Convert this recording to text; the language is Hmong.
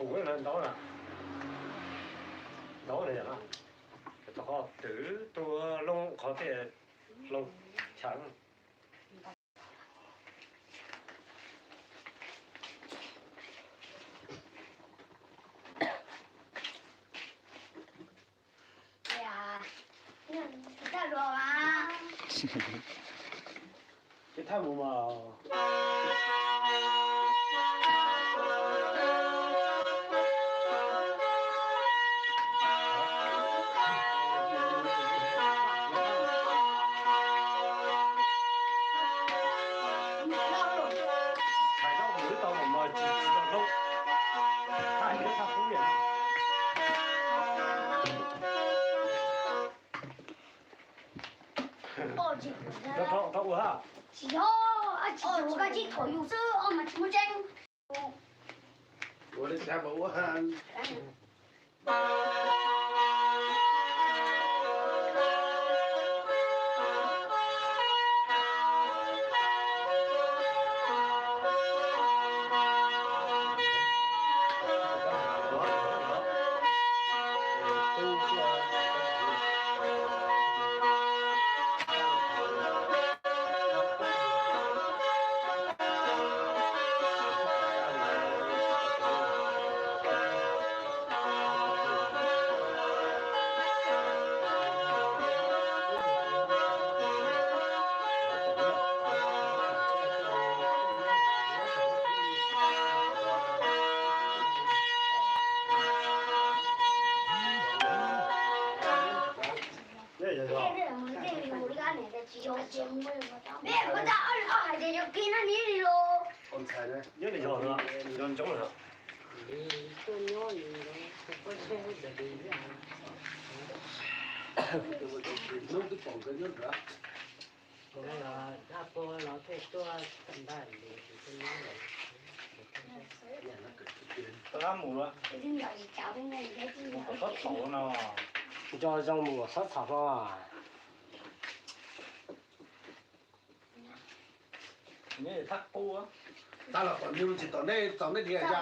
Ntau na, ntau na, rau qhov twv tuag loo qhov tias loo chaw. Ces thaj mus mas. Rau ua ha. Tsis yog, tsis yog, koj tsis thov yus xwb os mas tsis muaj tseeb. Ua li cas mas ua ha. Nyob li yog no, yog ntsoov lawm. Txhob txhaum no. Nco zoo mus txhob txhaum no. Nyob thaj qub. Tab los tom nyuj tsis tom nej txaus nej diav ya.